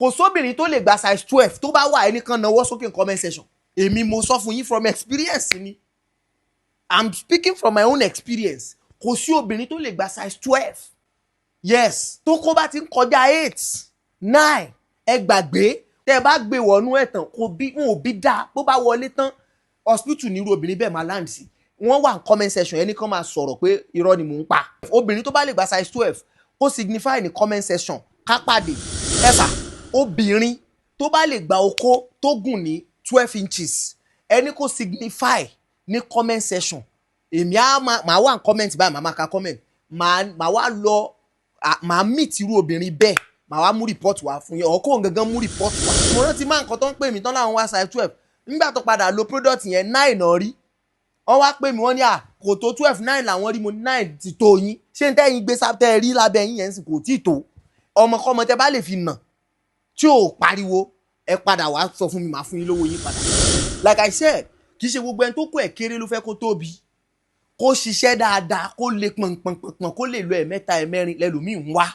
Kò sóbìnrin tó lè gba size 12. Tó bá wà, ẹnì kan nawọ́ sókè ní comment section. Èmi mo sọ fún yín from experience ni. I'm speaking from my own experience. Kò sí obìnrin tó lè gba size 12. Yes, tó kó bá ti ń kọjá 8, 9, ẹ gbàgbé. Tẹ ẹ bá gbé wọnú ẹ̀ tán, kò bí wọn ò bí dáa. Bó bá wọlé tán, hospital nírú obìnrin bẹ́ẹ̀ máa land sí. Wọ́n wà ní comment section, ẹnì kan máa sọ̀rọ̀ pé irọ́ ni mò ń pa. Obìnrin tó bá lè gba size 12, kó signify ní comment section, ká pàdé. Ẹ̀fà obìnrin tó bá lè gba okó tó gùn ní 12 inches, ẹni kó signify ní comment section. Èmi á máa wà ní comment báyìí, màá máa ka comment, màá wá lọ, màá meet irú obìnrin bẹ́ẹ̀, màá wá mú report wá fún yín, ọkọ gangan mú report wá. Mo rántí máa nǹkan tó ń pè mí tán láwọn wá size 12. Nígbà tó padà lo product yẹn, 9 náà rí. Wọ́n wá pè mí, wọ́n ní à kò tó 12, 9 làwọn rí. Mo ní 9 ti tó yín. Ṣé n tẹ́yìn gbé sábẹ́ rí lábẹ́ yín yẹn sì kò tí ì tó? Ọmọkọ́mọ tẹ bá lè fi nà tí ò pariwo, ẹ padà wá sọ fún mi, màá fún yín lówó yín padà. Like I said, kì í ṣe gbogbo ẹni tó kó ẹ̀ kéré ló fẹ́ kó tóbi, kó ṣiṣẹ́ dáadáa, kó lè pọ̀npọ̀npọ̀n, kó lè lo ẹ̀mẹ́ta, ẹ̀mẹ́rin lẹ́lòmíì ń wá.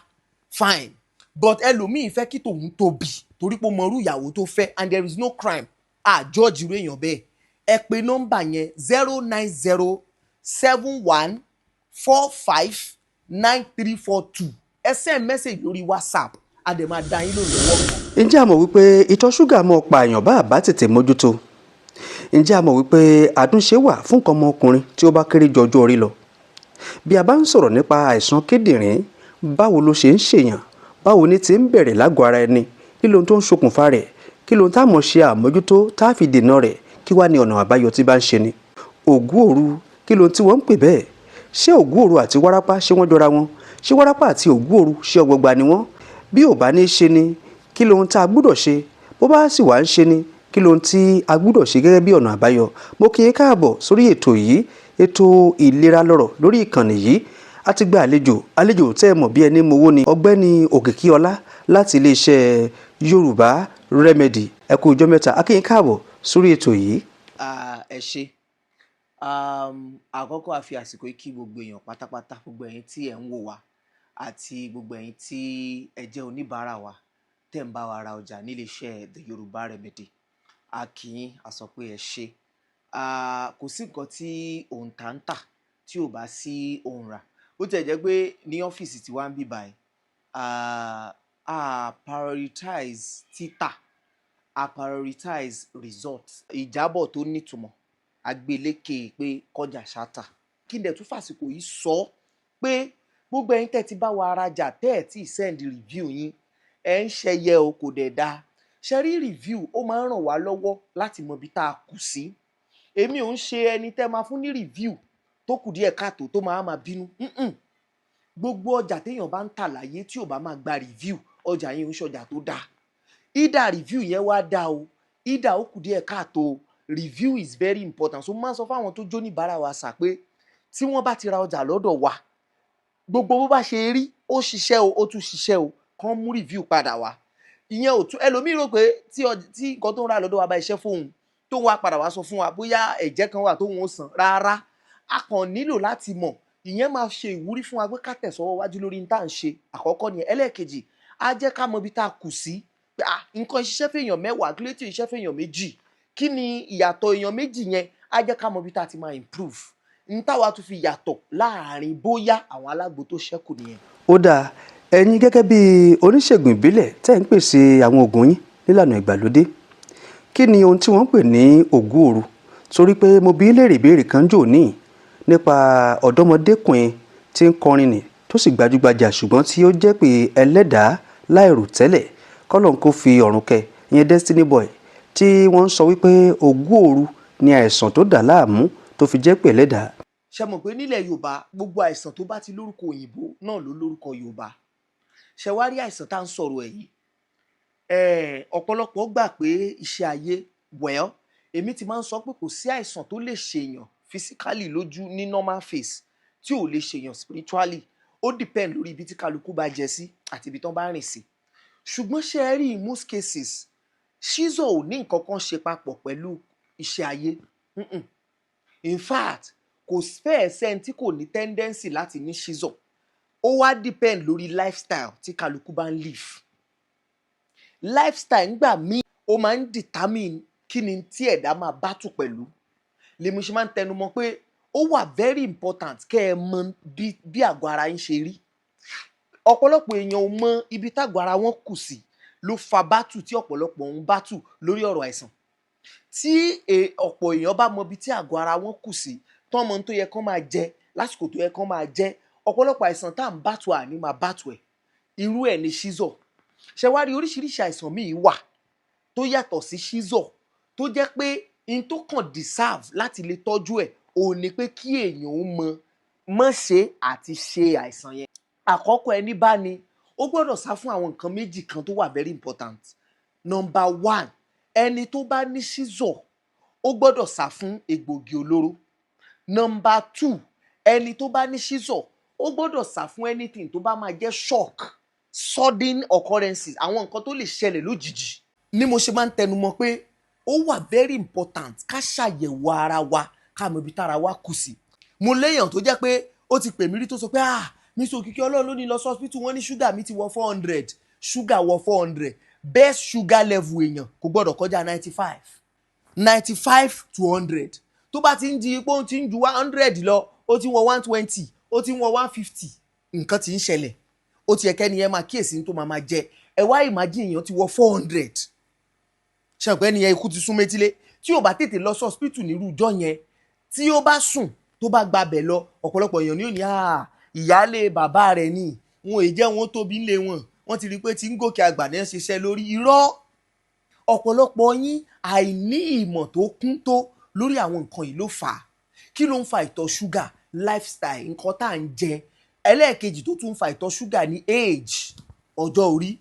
Fine, but ẹlòmíì fẹ́ kí tòun tóbi torí pé ó mọrú ìyàwó tó fẹ́, and there is no crime. À judge irú èèyàn bẹ́ẹ̀. Ẹ pe nọ́mbà yẹn, 09071459342. Ẹ send message lórí WhatsApp, a dẹ̀ máa dá yín lóhùn lọ́wọ́ kan. Ǹjẹ́ a mọ̀ wípé ìtọ̀ ṣúgà mọ́ pààyàn bá a bá tètè mójútó? Ǹjẹ́ a mọ̀ wípé àtúnṣe wà fún nǹkan ọmọkùnrin tí ó bá kéré ju ọjọ́ orí lọ? Bí a bá ń sọ̀rọ̀ nípa àìsàn kíndìnrín, báwo ló ṣe ń ṣèyàn? Báwo ni ti ń bẹ̀rẹ̀ lágọ̀ọ́ ara ẹni? Kí lóhun tó ń ṣokùnfà rẹ̀? Kí lóhun tá a mọ̀ ṣe àmójútó tá a fi dènà rẹ̀? Kí wá ní ọ̀nà àbáyọ tí bá ń ṣe ni? Ògún òru, kí lóhun tí wọ́n ń pè bẹ́ẹ̀? Ṣé ògún òru àti wárápá, ṣé wọ́n jọra wọn? Ṣé wárápá àti ògún òru, ṣé ọgbọgba ni wọ́n? Bí ò bá ní ṣe ni, kí lóhun tá a gbúdọ̀ ṣe? Bó bá sì wá ń ṣe ni, kí lóhun tí a gbúdọ̀ ṣe gẹ́gẹ́ bí ọ̀nà àbáyọ? Mo kí i káàbọ̀ sórí ètò yìí, ètò Ìlera Lọ́rọ̀ lórí ìkànnì yìí. A ti gba àlejò, àlejò tẹ́ ẹ mọ̀ bí ẹni mowó ni, Ọ̀gbẹ́ni Òkìkíọlá láti iléeṣẹ́ Yorùbá Remedy. Ẹ kú ọjọ́ mẹ́ta, a kí yín káàbọ̀ sórí ètò yìí. Ẹ ṣe. Àkọ́kọ́, a fi àsìkò yìí kí gbogbo èèyàn pátápátá, gbogbo ẹ̀yin tí ẹ̀ ń wò wá àti gbogbo ẹ̀yin tí ẹ jẹ́ oníbàárà wa, tẹ́ ń bá wa ra ọjà nílé iṣẹ́ The Yorùbá Remedy. A kí yín, a sọ pé ẹ ṣé. Kò sí nǹkan tí òǹtà ń tà tí ò bá sí òǹrà. Bó tiẹ̀ jẹ́ pé ní ọ́fíìsì tí wàá ń bí báyìí, a prioritize títà, a prioritize result, ìjábọ̀ tó nítumọ̀, agbélékè pé kọjá ṣáta. Kí n dẹ̀ tún fàsìkò yìí sọ pé gbogbo ẹ̀yin tẹ́ ti bá wa rajà, tẹ́ ẹ̀ tí ì send review yín, ẹ̀ ń ṣẹyẹ o, kò dẹ̀ dáa. Ṣe rí review, ó máa ń ràn wá lọ́wọ́ láti mọ ibi tá a kù sí. Èmi ò ń ṣe ẹni tẹ́ máa fún ní review tó kù díẹ̀ káàtó tó máa máa bínú. Gbogbo ọjà téèyàn bá ń tà láyé tí ò bá máa gba review, ọjà yẹn ń ṣọjà tó dáa. Either review yẹn wá dáa o, either ó kù díẹ̀ káàtó o, review is very important. So mo máa ń sọ fáwọn tó jó níbàárà wa sà pé tí wọ́n bá ti ra ọjà lọ́dọ̀ wa, gbogbo bó bá ṣe rí, ó ṣiṣẹ́ o, ó tún ṣiṣẹ́ o, kán mú review padà wá. Ìyẹn ò tún ẹlòmíì rò pé tí nǹkan tó ń rà lọ́dọ̀ wa bá iṣẹ́ fóun, tó wá padà wá sọ fún wa bóyá ẹ̀jẹ̀ kan wà tóun ó san. Rárá, a kàn nílò láti mọ̀. Ìyẹn máa ṣe ìwúrí fún wa pé ká tẹ̀sọ́wọ́ wájú lórí ní tá à ń ṣe. Àkọ́kọ́ nìyẹn. Ẹlẹ́ẹ̀kejì, á jẹ́ ká mọ ibi tá a kù sí, pé ah, nǹkan ṣiṣẹ́ fèèyàn 10, kí ló tí ì ṣiṣẹ́ fèèyàn 2? Kí ni ìyàtọ̀ èèyàn 2 yẹn? Á jẹ́ ká mọ ibi tá a ti máa improve n táwa tún fi yàtọ̀ láàrin bóyá àwọn alágbo tó ṣẹ́kù nìyẹn. Ó dáa. Ẹ̀yin gẹ́gẹ́ bí oníṣègùn ìbílẹ̀ tẹ́ ń pèsè àwọn oògùn yín nílànà ìgbàlódé, kí ni ohun tí wọ́n ń pè ní ògún òru? Torí pé mo bi í léèrè ìbéèrè kan jò ní nípa ọ̀dọ́mọdékùnrin tí ń kọrin nì tó sì gbajúgbajà, ṣùgbọ́n tí ó jẹ́ pé ẹlẹ́dàá láìrò tẹ́lẹ̀, kọ́lọ́n kó fi ọ̀run kẹ́, ìyẹn Destiny Boy, tí wọ́n ń sọ wípé ògún òru ni àìsàn tó dà láàmú tó fi jẹ́ pé ẹlẹ́dàá. Ṣe mọ̀ pé nílẹ̀ Yorùbá, gbogbo àìsàn tó bá ti lórúkọ òyìnbó náà ló lórúkọ Yorùbá. Ṣe wá rí àìsàn tá à ń sọ̀rọ̀ ẹ̀ yìí, ọ̀pọ̀lọpọ̀ gbà pé iṣẹ́ ayé. Well, èmi ti máa ń sọ pé kò sí àìsàn tó lè ṣèyàn physically lójú ní normal face tí ò lè ṣèyàn spiritually. Ó depend lórí ibi tí kálukú bá jẹ sí àti ibi tán bá rìn sí. Ṣùgbọ́n ṣe é rí, in most cases, schizo ò ní nǹkan kan ṣe papọ̀ pẹ̀lú iṣẹ́ ayé. In fact, kò fẹ́ẹ̀ sẹ́ni tí kò ní tendency láti ní schizo. Ó wá depend lórí lifestyle tí kálukú bá ń live. Lifestyle ńgbà míì, ó máa ń determine kí ni tí ẹ̀dá máa battle pẹ̀lú. Lèmi ṣe máa ń tẹnu mọ́ pé ó wà very important kẹ́ ẹ mọ bí àgọ́ ara yín ṣe rí. Ọ̀pọ̀lọpọ̀ èèyàn ò mọ ibi tágọ́ ara wọn kù sí, ló fa battle tí ọ̀pọ̀lọpọ̀ ń battle lórí ọ̀rọ̀ àìsàn. Tí ọ̀pọ̀ èèyàn bá mọ ibi tí àgọ́ ara wọn kù sí, tán mọ ohun tó yẹ kán máa jẹ lásìkò tó yẹ kán máa jẹ, ọ̀pọ̀lọpọ̀ àìsàn tá à ń battle, àní máa battle ẹ̀. Irú ẹ̀ ní ṣízọ̀. Ṣe wá rí, oríṣiríṣi àìsàn míì wà tó yàtọ̀ sí ṣízọ̀, tó jẹ́ pé in tó kàn deserve láti lè tọ́jú ẹ̀ òun ni pé kí èèyàn ó mọ mọ̀ ṣe àti ṣe àìsàn yẹn. Àkọ́kọ́, ẹni bá ní, ó gbọ́dọ̀ sá fún àwọn nǹkan méjì kan tó wà very important. Number one, ẹni tó bá ní ṣízọ̀, ó gbọ́dọ̀ sá fún egbògi olóró. Number two, ẹni tó bá ní ṣízọ̀, ó gbọ́dọ̀ sá fún anything tó bá máa jẹ́ shock, sudden occurrences, àwọn nǹkan tó lè ṣẹlẹ̀ lójijì. Ni mo ṣe máa ń tẹnu mọ́ pé ó wà very important ká ṣàyẹ̀wò ara wa, ká mọ ibi tára wa kù sí. Mo léèyàn tó jẹ́ pé ó ti pè mí rí, tó sọ pé, "Ah, Mr. Òkìkí Ọlọ́run ló ní lọ sí hospital, wọ́n ní ṣúgà mi ti wọ 400." Ṣúgà wọ 400? Best sugar level èèyàn kò gbọ́dọ̀ kọjá 95, 95 to 100. Tó bá ti ń di pé ó ti ń ju 100 lọ, ó ti ń wọ 120, ó ti ń wọ 150, nǹkan ti ń ṣẹlẹ̀. Ó ti yẹ kẹ́ni yẹn máa kíyèsí tó máa máa jẹ. Ẹ wá imagine èèyàn ti wọ 400, ṣe pé ẹni yẹn, ikú ti sún métílé. Tí ò bá tètè lọ sí hospital nírú ìjọ yẹn, tí ó bá sùn, tó bá gbabẹ̀ lọ, ọ̀pọ̀lọpọ̀ èèyàn ní ò ní ìyáálé bàbá rẹ̀ ni wọn ò jẹ́ wọn tóbi ńlé wọn, wọ́n ti rí i pé tí ń gòkè àgbà ní ṣiṣẹ́ lórí irọ́. Ọ̀pọ̀lọpọ̀ yín, àìní ìmọ̀ tó kún tó lórí àwọn nǹkan yìí ló fà á. Kí ló ń fa ìtọ̀ ṣúgà? Lifestyle, nǹkan tá à ń jẹ. Ẹlẹ́ẹ̀kejì tó tún ń fa ìtọ̀ ṣúgà ní age, ọjọ́ orí.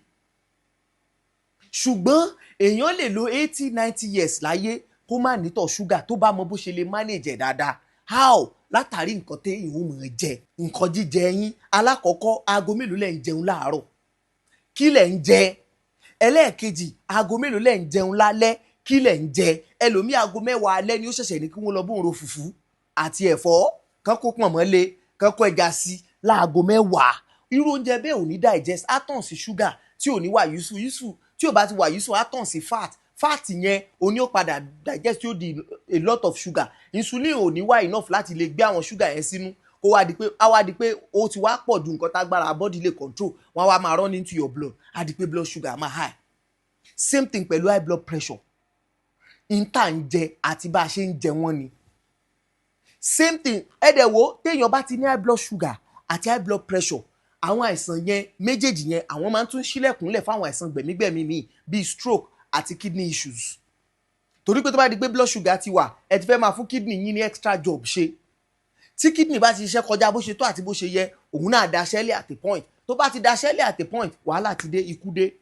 Ṣùgbọ́n èèyàn lè lo 80, 90 years láyé kó má nítọ̀ ṣúgà, tó bá mọ bó ṣe lè manage ẹ̀ dáadáa. How? Látàrí nǹkan téèyàn ó mọ̀ jẹ, nǹkan jíjẹ yín. Alákọ̀ọ́kọ́, aago mélòó lẹ̀ ń jẹun láàárọ̀? Kí lẹ̀ ń jẹ? Ẹlẹ́ẹ̀kejì, aago mélòó lẹ̀ ń jẹun lálẹ́? Kí lẹ̀ ń jẹ? Ẹlòmíì, aago 10 alẹ́ ni ó ṣẹ̀ṣẹ̀ ní kí wọ́n lọ bóun ro fùfú àti ẹ̀fọ́ kán, kó pọ̀nmọ́ lé kán, kó ẹja sí láago 10. Irú oúnjẹ bẹ́ẹ̀ ò ní digest, á tàn sí ṣúgà tí ò ní wà useful useful. Tí ò bá ti wà useful, á tàn sí fat. Fat yẹn ò ní ó padà digest, tí ó di a lot of sugar. Insulin ò ní wà enough láti lè gbé àwọn sugar yẹn sínú, kó wá di pé á wá di pé ó ti wá pọ̀ ju nǹkan tágbára body lè control. Wọ́n á wá máa run into your blood, á di pé blood sugar máa high. Same thing pẹ̀lú high blood pressure. N tá ń jẹ àti bá a ṣe ń jẹ wọ́n ni same thing. Ẹ̀dẹ̀ wo, téèyàn bá ti ní high blood sugar àti high blood pressure, àwọn àìsàn yẹn méjèèjì yẹn, àwọn máa ń tún ṣílẹ̀kùnlẹ̀ fáwọn àìsàn gbẹ̀mígbẹ̀mí míì bíi stroke àti kidney issues, torí pé tó bá di pé blood sugar ti wà, ẹ ti fẹ́ máa fún kidney yín ní extra job ṣe. Tí kidney bá ti ṣiṣẹ́ kọjá bó ṣe tó àti bó ṣe yẹ, òun náà daṣẹ́lẹ̀ at a point. Tó bá ti daṣẹ́lẹ̀ at a point, wàhálà ti dé, ikú dé.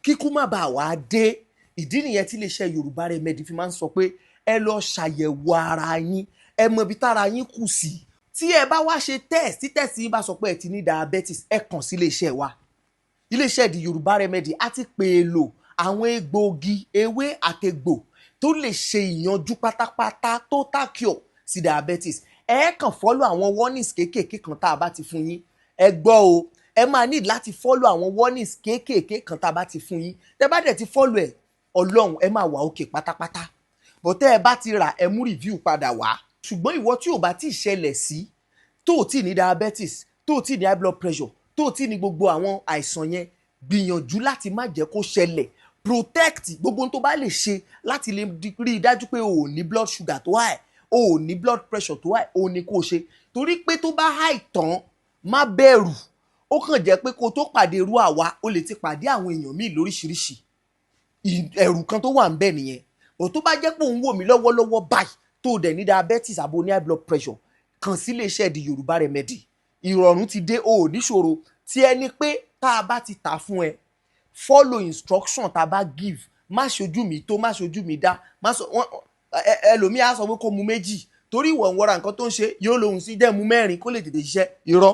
Kíkú má bàa wá dé, ìdí nìyẹn tí iléeṣẹ́ Yorùbá Remedy fi máa ń sọ pé ẹ lọ ṣàyẹ̀wò ara yín, ẹ mọ ibi tára yín kù sí. Tí ẹ bá wá ṣe test, tí test yín bá sọ pé ẹ ti ní diabetes, ẹ kàn sí iléeṣẹ́ wa, iléeṣẹ́ di Yorùbá Remedy. Á ti pè é lò àwọn egbòogi ewé àtegbò tó lè ṣe ìyanjú pátápátá, total cure sí diabetes. Ẹ kàn follow àwọn warnings kéékèèké kan tá a bá ti fún yín. Ẹ gbọ́ o, ẹ máa need láti follow àwọn warnings kéékèèké kan tá a bá ti fún yín. Tẹ́ bá dẹ̀ ti follow ẹ̀, Ọlọ́run, ẹ máa wà òkè pátápátá. Bó tẹ́ ẹ bá ti rà, ẹ mú review padà wá. Ṣùgbọ́n ìwọ tí ò bá tí ì ṣẹlẹ̀ sí, tó ò tí ì ní diabetes, tó ò tí ì ní high blood pressure, tó ò tí ì ní gbogbo àwọn àìsàn yẹn, gbìyànjú láti má jẹ́ kó ṣẹlẹ̀. Protect gbogbo ohun tó bá lè ṣe láti lè rí i dájú pé o ò ní blood sugar tó high, o ò ní blood pressure tó high, o ní kó o ṣe, torí pé tó bá high tán, má bẹ̀rù. Ó kàn jẹ́ pé kó tó pàdé irú àwa, o lè ti pàdé àwọn èèyàn míì lóríṣiríṣi. Ẹ̀rù kan tó wà ń bẹ̀ nìyẹn. Ò tó bá jẹ́ pé òun wò mí lọ́wọ́lọ́wọ́ báyìí, tó o dẹ̀ ní diabetes àbò ní high blood pressure, kàn sí iléeṣẹ́ di Yorùbá Remedy. Ìrọ̀rùn ti dé, o ò níṣòro. Tí ẹni pé tá a bá ti tà fún ẹ, follow instruction tá a bá give. Má ṣojú mi tó, má ṣojú mi dá, má sọ wọn. Ẹlòmíì á sọ pé kó mu méjì torí ìwọ̀n wọra nǹkan tó ń ṣe yóò lóhun sí jẹ́ mu mẹ́rin kó lè tètè ṣiṣẹ́. Irọ́.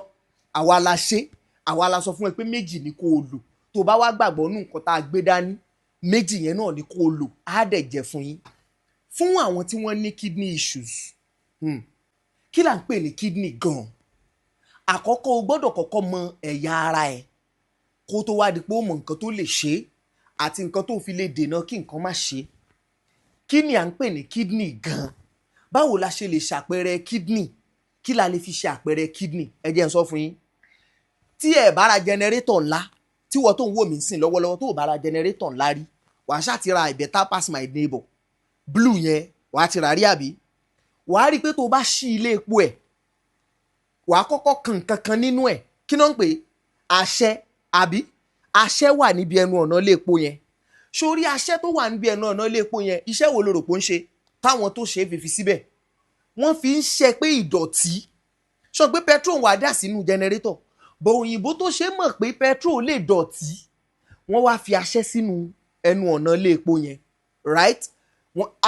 Àwa la ṣe, àwa la sọ fún ẹ pé méjì ni kó o lò. Tó bá wá gbàgbọ́ nù nǹkan tá a gbé dání, méjì yẹn náà ni kó o lò, á dẹ̀ jẹ́ fún yín. Fún àwọn tí wọ́n ní kidney issues, kí là ń pè ní kidney gan-an? Àkọ́kọ́, o gbọ́dọ̀ kọ́kọ́ mọ ẹ̀yà ara ẹ̀ kó tó wá di pé ó mọ nǹkan tó lè ṣe. Àti nǹkan tó fi lè dènà kí nǹkan má ṣe. Kí ni à ń pè ní kidney gan? Báwo la ṣe lè ṣàpẹẹrẹ kidney? Kí la lè fi ṣe àpẹẹrẹ kidney? Ẹ jẹ́ n sọ fún yín. Tí ẹ bá ra generator ńlá, tí wọ́n tó ń wò mí sìn lọ́wọ́lọ́wọ́ tó bá ra generator ńlá rí, wàá ṣáà ti ra I better pass my neighbor blue yẹn, wàá ti rà rí, àbí? Wàá rí i pé tó bá ṣí ilé epo ẹ̀, wàá kọ́kọ́ kan nǹkan kan nínú ẹ̀. Kí náà ń pè é? Àṣẹ, àbí? Àṣẹ wà níbi ẹnu ọ̀nà ilé epo yẹn. Sórí àṣẹ tó wà níbi ẹnu ọ̀nà ilé epo yẹn, iṣẹ́ wo lo rò pé ó ń ṣe táwọn tó ṣe é fi fi síbẹ̀? Wọ́n fi ń ṣe pé ìdọ̀tí sọ pé petrol wà dà sínú generator bọ̀. Òyìnbó tó ṣe mọ̀ pé petrol lè dọ̀tí, wọ́n wá fi aṣẹ́ sínú ẹnu ọ̀nà ilé epo yẹn, right?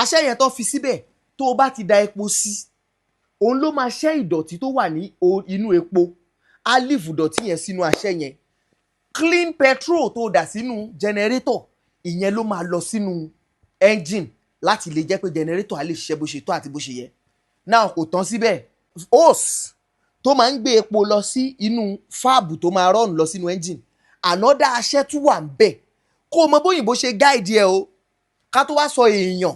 Aṣẹ́ yẹn tó fi síbẹ̀, tó o bá ti da epo sí, òun ló máa ṣẹ́ ìdọ̀tí tó wà ní inú epo. Á leave ìdọ̀tí yẹn sínú aṣẹ́ yẹn. Clean petrol tó dà sínú generator, ìyẹn ló máa lọ sínú engine láti lè jẹ́ pé generator á lè ṣiṣẹ́ bó ṣe tó àti bó ṣe yẹ. Now, kò tán síbẹ̀. Hose tó máa ń gbé epo lọ sí inú valve tó máa run lọ sínú engine, another aṣẹ́ tún wà ń bẹ̀. Kó o mọ bóyìnbó ṣe guide ẹ o, ká tó wá sọ èèyàn,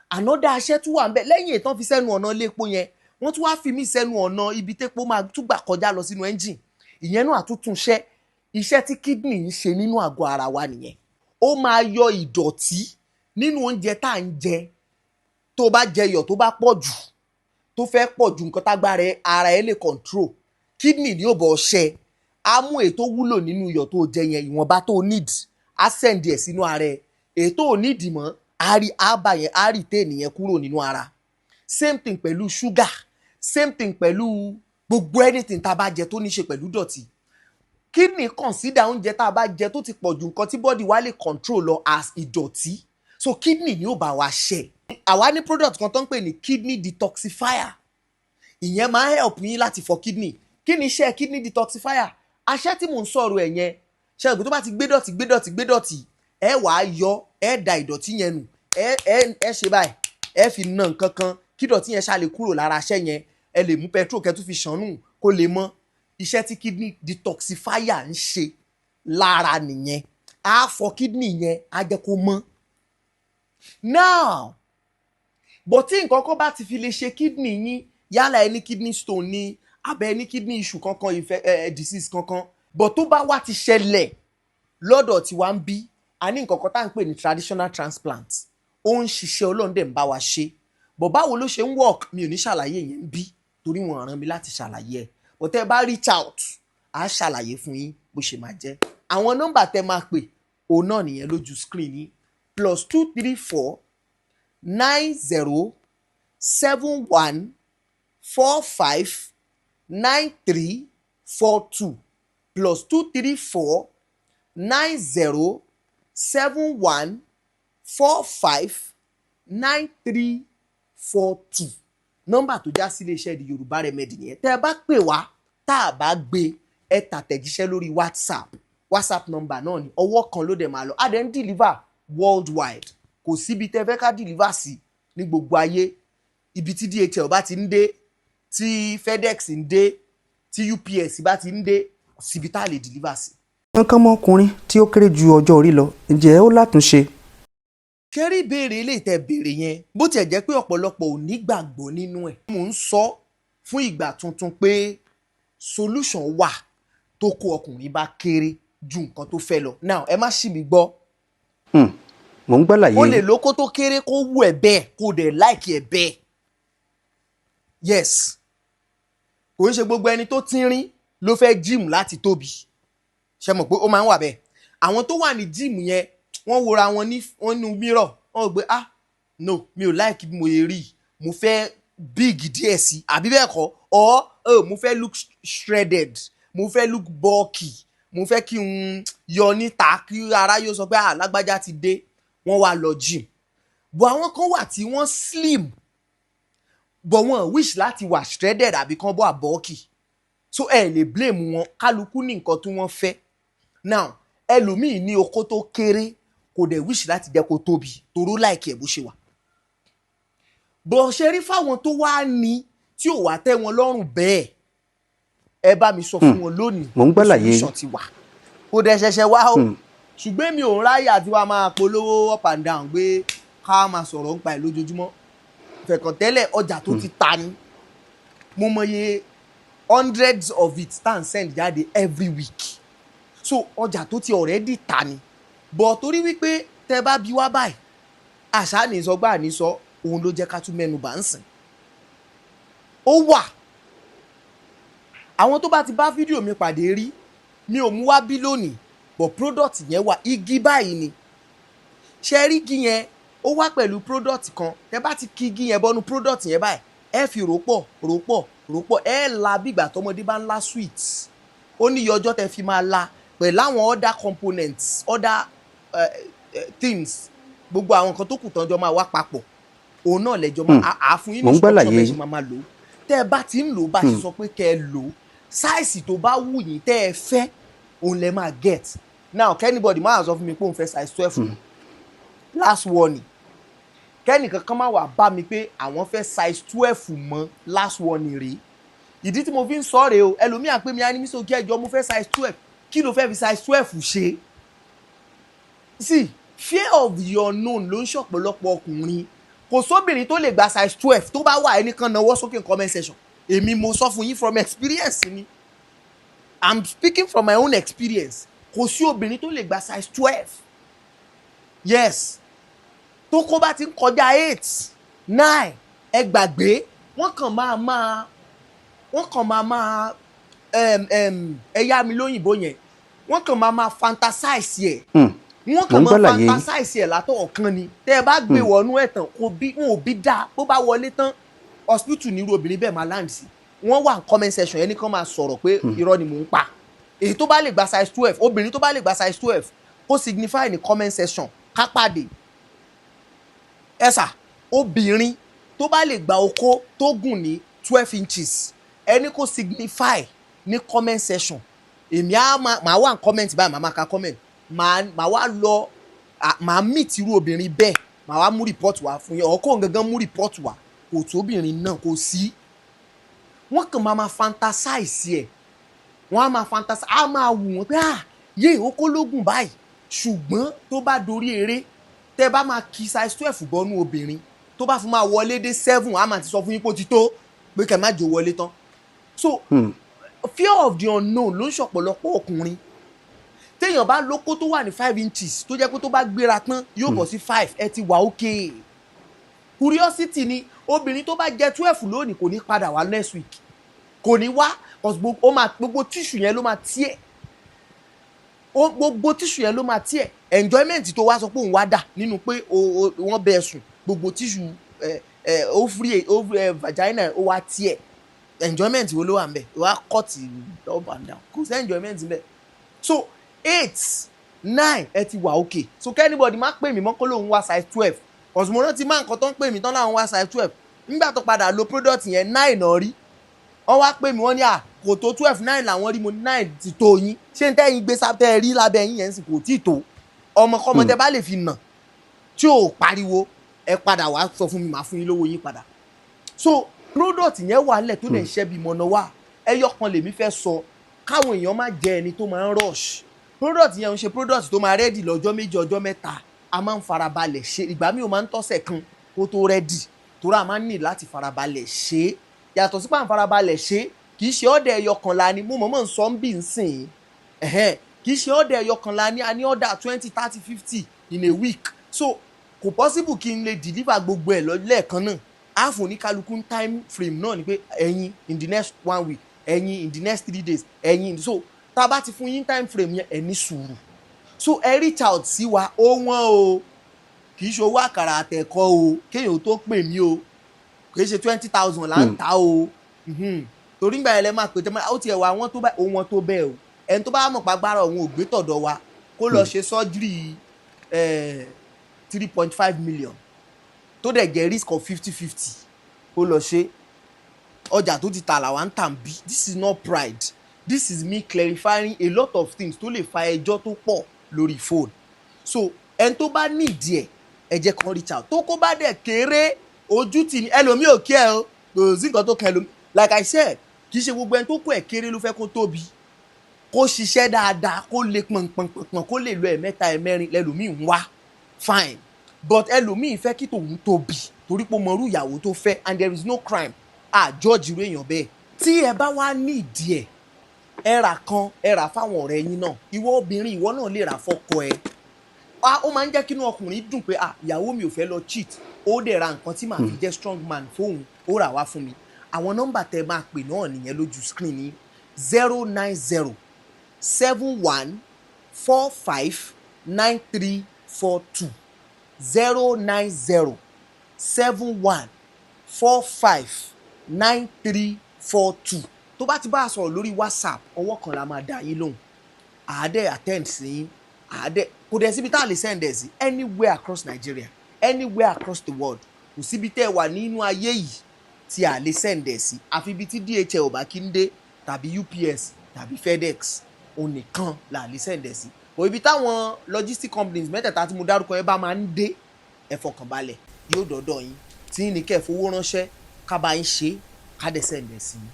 another aṣẹ́ tún wà ń bẹ̀ lẹ́yìn ìtàn fi sẹ́nu ọ̀nà ilé epo yẹn. Wọ́n tún wá fi mí sẹ́nu ọ̀nà ibi tépo máa tún gbà kọjá lọ sínú engine. Ìyẹn náà àtúntúnṣẹ́. Iṣẹ́ tí kidney ń ṣe nínú àgọ́ ara wa nìyẹn. Ó máa yọ ìdọ̀tí nínú oúnjẹ tá à ń jẹ. Tó bá jẹ iyọ̀ tó bá pọ̀ jù, tó fẹ́ pọ̀ ju nǹkan tágbára ara ẹ lè control, kidney ni ó bọ̀ ṣẹ. Á mú èyí tó wúlò nínú iyọ̀ tó jẹ yẹn, ìwọ̀nba tó need, á send ẹ̀ sínú ara ẹ. Èyí tó need mọ́, á rí á bà yẹn, á retain yẹn kúrò nínú ara. Same thing pẹ̀lú sugar, same thing pẹ̀lú gbogbo anything tá a bá jẹ tó ní ṣe pẹ̀lú dọ̀tí. Kidney consider oúnjẹ tá a bá jẹ tó ti pọ̀ ju nǹkan tí body wa lè control lọ as ìdọ̀tí. So kidney ni ó bá wa ṣe. Àwa ní product kan tó ń pè ní kidney detoxifier. Ìyẹn máa ń help yín láti fọ kidney. Kí ni iṣẹ́ kidney detoxifier? Aṣẹ́ tí mò ń sọ̀rọ̀ ẹ̀ yẹn ṣe é, tó bá ti gbé dọ̀tí, gbé dọ̀tí, gbé dọ̀tí, ẹ wàá yọ, ẹ da ìdọ̀tí yẹn nù. Ẹ ṣe báyìí, ẹ fi na nǹkan kan kí dọ̀tí yẹn ṣá lè kúrò lára aṣẹ́ yẹn. Ẹ lè mú petrol kẹ́ tún fi ṣàn nù kó lè mọ́. Iṣẹ́ tí kidney detoxifier ń ṣe lára nìyẹn. Á fọ kidney yẹn, á jẹ́ kó mọ́. Now, but tí nǹkan kan bá ti fi lè ṣe kidney yín, yálà ẹ ní kidney stone ní, abẹ ní kidney issue kankan, ìfẹ́ ẹ disease kankan, but tó bá wá ti ṣẹlẹ̀, lọ́dọ̀ tí wàá ń bí, a ní nǹkan kan tá à ń pè ní traditional transplant. Ó ń ṣiṣẹ́, Ọlọ́run dẹ̀ ń bá wa ṣe. But báwo ló ṣe ń work, mi ò ní ṣàlàyé yẹn ń bí torí wọn ràn mí láti ṣàlàyé ẹ̀. But tẹ́ ẹ bá reach out, á ṣàlàyé fún yín bó ṣe máa jẹ́. Àwọn nọ́mbà tẹ́ máa pè, òun náà nìyẹn lójú screen yín: +234 90 71 45 93 42, +234 90 71 45 93 42. Nọ́mbà tó já sí iléeṣẹ́ The Yorùbá Remedy nìyẹn. Tẹ́ ẹ bá pè wá, tá a bá gbé, ẹ tàtẹ̀jíṣẹ́ lórí WhatsApp. WhatsApp nọ́mbà náà ni, ọwọ́ kan ló dẹ̀ máa lọ. A dẹ̀ ń deliver worldwide. Kò síbi tẹ́ fẹ́ ká deliver sí ní gbogbo ayé. Ibi tí DHL bá ti ń dé, tí FedEx ń dé, tí UPS bá ti ń dé, síbi tá a lè deliver sí. Nǹkan ọmọkùnrin tí ó kéré ju ọjọ́ orí lọ, ǹjẹ́ ó látúnṣe? Ṣé rí ìbéèrè eléyìí tẹ́ béèrè yẹn, bó tiẹ̀ jẹ́ pé ọ̀pọ̀lọpọ̀ ò ní gbàgbọ́ nínú ẹ̀, mò ń sọ fún ìgbà tuntun pé solution wà tó kó ọkùnrin bá kéré ju nǹkan tó fẹ́ lọ. Now, ẹ má ṣì mí gbọ́. Mò ń gbọ́ àlàyé. Ó lè lóko tó kéré, kó wù ẹ́ bẹ́ẹ̀, kó dẹ̀ like ẹ̀ bẹ́ẹ̀. Yes, kò ń ṣe gbogbo ẹni tó tínrín ló fẹ́ gym láti tóbi. Ṣe mọ̀ pé ó máa ń wà bẹ́ẹ̀? Àwọn tó wà ní gym yẹn, wọ́n wora wọn ní wọ́n nu mirror, wọ́n gbé, "Ah no, mi ò like bí mo yẹ rí, mo fẹ́ big díẹ̀ sí," àbí bẹ́ẹ̀ kọ́? Or, "Oh, mo fẹ́ look shredded, mo fẹ́ look bulky, mo fẹ́ kí n yọ níta kí ara yóò sọ pé, 'Ah, lágbájá ti dé.'" Wọ́n wá lọ gym. But àwọn kan wà tí wọ́n slim, but wọ́n wish láti wà shredded àbí kán bọ́ àbọ́ọ̀kì. So ẹ lè blame wọn. Kálukú ní nǹkan tí wọ́n fẹ́. Now, ẹlòmíì ní okó tó kéré, kò dẹ̀ wish láti jẹ́ kó tóbi toró like ẹ̀ bó ṣe wà. Bó ṣe rí fáwọn tó wá ní tí ò wá tẹ́ wọn lọ́rùn bẹ́ẹ̀, ẹ bá mi sọ fún wọn lónìí. Mò ń gbọ́ àlàyé. Solution ti wà, kò dẹ̀ ṣẹ̀ṣẹ̀ wá o. Ṣùgbọ́n mi ò ń ráyè àti wàá máa polówó up and down gbé ká máa sọ̀rọ̀ nípa ẹ̀ lójoojúmọ́. Fẹ̀kàn tẹ́lẹ̀, ọjà tó ti ta ni. Mo mọye hundreds of it tá à ń send jáde every week, so ọjà tó ti already ta ni. But torí wípé tẹ bá bí wá báyìí, àṣà ní sọ gbà ní sọ, òun ló jẹ́ ká tún mẹ́nu bà ń sìn. Ó wà, àwọn tó bá ti bá fídíò mi pàdé rí, mi ò mú wá bí lónìí, but product yẹn wà, igi báyìí ni. Ṣe rí igi yẹn? Ó wá pẹ̀lú product kan. Tẹ bá ti kí igi yẹn bọ́nu product yẹn báyìí, ẹ fi rò pọ̀, rò pọ̀, rò pọ̀, ẹ la bí ìgbà tọmọdé bá ń lá sweet. Ó ní iye ọjọ́ tẹ fi máa la pẹ̀lú àwọn other components, other things, gbogbo àwọn nǹkan tó kù tán jọ máa wá papọ̀, òun náà lẹ́jọ́ máa à fún yín Mò ní ń gbọ́ instruction àlàyé bẹ́ẹ̀ ṣe yín. máa máa lò ó. Tẹ́ ẹ bá ti ń lò ó, bá ṣe sọ pé kẹ́ ẹ lò ó, size tó bá wù yín tẹ́ ẹ fẹ́, òun lẹ máa get. Now, k'anybody máa sọ fún mi pé òun fẹ́ size 12. Last warning, kẹ́nìkan kan máa wà bá mi pé àwọn fẹ́ size 12 mọ́. Last warning rèé. Ìdí tí mo fi ń sọ rèé o. Ẹlòmíà pé mi á ní mí sókè, ẹjọ́, mo fẹ́ size 12. Kí ló fẹ́ fi size 12 ṣe? See, fear of the unknown ló ń ṣọ̀pọ̀lọpọ̀ ọkùnrin. Kò sóbìnrin tó lè gba size 12. Tó bá wà, ẹnìkan náwó sókè ní comment section. Èmi mo sọ fún yín from experience ni. I'm speaking from my own experience. Kò sí obìnrin tó lè gba size 12. Yes, tó kó bá ti ń kọjá 8, 9, ẹ gbàgbé. Wọ́n kàn máa máa ẹ yá mi lóyìnbó yẹn, wọ́n kàn máa máa fantasize ẹ̀. Wọ́n Mò kàn ń máa gbọ́ àlàyé yín. fantasize ẹ̀ látọ̀ ọ̀kan ni. Tẹ́ ẹ bá gbé wọnú ẹ̀ tán, kò bí wọn ò bí dáa. Bó bá wọlé tán, hospital nírú obìnrin bẹ́ẹ̀ máa land sí. Wọ́n wà ní comment section, ẹni kan máa sọ̀rọ̀ pé irọ́ ni mò ń pa. Èyí tó bá lè gba size 12, obìnrin tó bá lè gba size 12, kó signify ní comment section, ká pàdé. Ẹ sà, obìnrin tó bá lè gba okó tó gùn ní 12 inches, ẹni kó signify ní comment section. Èmi á máa wà ní comment báyìí, màá máa ka comment, màá wá lọ, màá meet irú obìnrin bẹ́ẹ̀, màá wá mú report wá fún yín. Ọkọ̀ gangan mú report wá, kò tó obìnrin náà, kò sí. Wọ́n kàn máa ma fantasize ẹ̀. Wọ́n á máa fantasize, á máa wù wọ́n pé, ah, yé, okó lógùn báyìí. Ṣùgbọ́n tó bá dorí eré, tẹ́ bá máa kí size 12 bọ́nú obìnrin, tó bá fún máa wọlé dé 7, á máa ti sọ fún yín pé ó ti tó, pé kẹ́ má jò wọlé tán. So fear of the unknown ló ń ṣọ̀pọ̀lọpọ̀ ọkùnrin. Téèyàn bá lóko tó wà ní 5 inches, tó jẹ́ pé tó bá gbéra tán yóò bọ̀ sí 5, ẹ ti wà okay. Curiosity ni. Obìnrin tó bá jẹ 12 lónìí, kò ní padà wá next week, kò ní wá, cause ó máa gbogbo tissue yẹn ló máa tiẹ̀ ó, gbogbo tissue yẹn ló máa tiẹ̀. Enjoyment tó wá sọ pé òun wá dà nínú pé wọ́n bẹ sùn, gbogbo tissue ẹ ẹ ovary ovary ẹ vagina, ó wá tiẹ̀. Enjoyment wo ló wà ń bẹ̀? Ó wá cut up and down, kò sí enjoyment ń bẹ̀. So 8, 9, ẹ ti wà okay. So k'anybody má pè mí mọ́ kó lóun wá size 12, cause mo rántí má nǹkan tó ń pè mí tán láwọn wá size 12. Nígbà tó padà lo product yẹn, 9 náà rí. Wọ́n wá pè mí, wọ́n ní à kò tó 12, 9 làwọn rí. Mo ní 9 ti tó yín. Ṣé n tẹ́yìn gbé sábẹ́ rí lábẹ́ yín yẹn sì kò tí ì tó? Ọmọkọ́mọ tẹ bá lè fi nà tí ò pariwo, ẹ padà wá sọ fún mi, màá fún yín lówó yín padà. So product yẹn wà lẹ̀ tó dẹ̀ ń ṣẹ́ bí mọ̀nà wà. Ẹyọ kan lèmi fẹ́ sọ, káwọn èèyàn má jẹ́ ẹni tó máa ń rush. Product yẹn ń ṣe product tó máa ready lọ́jọ́ 2, ọjọ́ 3. A máa ń farabalẹ̀ ṣe. Ìgbà míì ó máa ń tọ́sẹ̀ kan kó tó ready, torí a máa ń ní láti farabalẹ̀ ṣe é. Yàtọ̀ sí pà ń farabalẹ̀ ṣe, kì í ṣe order ẹyọ kan la ni mo mọ̀ọ́mọ̀ ń sọ ń bì ń sìn ẹ̀hẹ́n. Kì í ṣe order ẹyọ kan la ní. A ní order 20, 30, 50 in a week, so kò possible kí n lè deliver gbogbo ẹ̀ lọ lẹ́ẹ̀kan náà. Á fún oníkálukú ní time frame náà ni pé ẹ̀yin in the next one week, ẹ̀yin in the next 3 days, ẹ̀yin. So tá a bá ti fún yín time frame yẹn, ẹ ní sùúrù. So ẹ reach out sí wa. Ó wọ́n o, kì í ṣe owó àkàrà àtẹ̀kọ́ o. Kéèyàn tó pè mí o, kì í ṣe 20,000 là ń ta o. Torí ngbà yẹn lẹ máa pè tẹ́ ó tiẹ̀ wá wọ́n tó bá òun wọn tó bẹ́ẹ̀ o. Ẹni tó bá mọ̀ pàgbára òun ò gbé tọ̀dọ̀ wa, kó lọ ṣe surgery 3.5 million tó dẹ̀ jẹ́ risk of 50-50, kó lọ ṣe. Ọjà tó ti tà làwa ń tà ń bí. This is not pride, this is me clarifying a lot of things tó lè fa ẹjọ́ tó pọ̀ lórí phone. So ẹni tó bá nídìí ẹ̀, ẹ jẹ́ kan reach out. Tó kó bá dẹ̀ kéré, ojú tì ní ẹlòmíì ò kí ẹ o, kò sí nǹkan tó kan ẹlòmíì. Like I said, kì í ṣe gbogbo ẹni tó kó ẹ̀ kéré ló fẹ́ kó tóbi. Kó ṣiṣẹ́ dáadáa, kó lè pọ̀npọ̀npọ̀n, kó lè lo ẹ̀mẹ́ta, ẹ̀mẹ́rin lẹ́lòmíì ń wá, fine. But ẹlòmíì fẹ́ kí tòun tóbi torí pé ó mọrú ìyàwó tó fẹ́, and there is no crime à judge irú èèyàn bẹ́ẹ̀. Tí ẹ bá wá ní ìdí ẹ̀, ẹ rà kan, ẹ rà fáwọn ọ̀rẹ́ yín náà. Ìwọ obìnrin, ìwọ náà lè rà fọ́kọ ẹ. Ah, ó máa ń jẹ́ kí inú ọkùnrin dùn pé, ah, ìyàwó mi ò fẹ́ lọ cheat, ó dẹ̀ ra nǹkan tí màá fi jẹ́ strong man fóun, ó rà wá fún mi. Àwọn nọ́mbà tẹ máa pè náà nìyẹn lójú screen ní: 09071459342, 09071459342. Tó bá ti bá a sọ̀rọ̀ lórí WhatsApp, ọwọ́ kan la máa dá yín lóhùn, àádẹ́ attend sí yín, àádẹ́ kò dẹ̀ síbi tá a lè send ẹ̀ sí, anywhere across Nigeria, anywhere across the world. Kò síbi tẹ́ ẹ wà nínú ayé yìí tí a lè send ẹ̀ sí, àfi ibi tí DHL ò bá kí ń dé, tàbí UPS, tàbí FedEx, òun nìkan la lè send ẹ̀ sí. Kò ibi táwọn logistic companies mẹ́tẹ̀ẹ̀ta tí mo dárúkọ yẹn bá máa ń dé, ẹ fọkànbalẹ̀, yóò dọ́dọ̀ yín. Tí ní kẹ́ ẹ fowó ránṣẹ́, ká bá yín ṣe, ká dẹ̀ send ẹ̀ sí yín.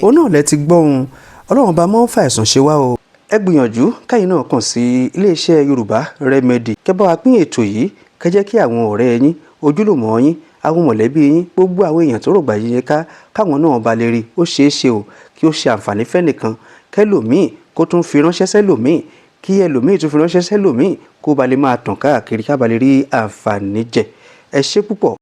Òun náà lẹ ti gbọ́ ohun. Ọlọ́run bá mọ́ fàìsàn ṣe wá o. Ẹ gbìyànjú káyìn náà kàn sí iléeṣẹ́ Yorùbá Remedy. Kẹ́ bá wa pín ètò yìí, kẹ́ jẹ́ kí àwọn ọ̀rẹ́ yín, ojúlùmọ̀ yín, àwọn mọ̀lẹ́bí yín, gbogbo àwọn èèyàn tó rògbà yín ká, káwọn náà ba lè rí. Ó ṣeé ṣe o kí ó ṣe àǹfààní fẹ́nìkan, kẹ́lòmíì kó tún fi ránṣẹ́ sẹ́lòmíì, kí ẹlòmíì tún fi ránṣẹ́ sẹ́lòmíì, kó ba lè máa tàn káàkiri, ká ba lè rí àǹfààní jẹ. Ẹ ṣé púpọ̀.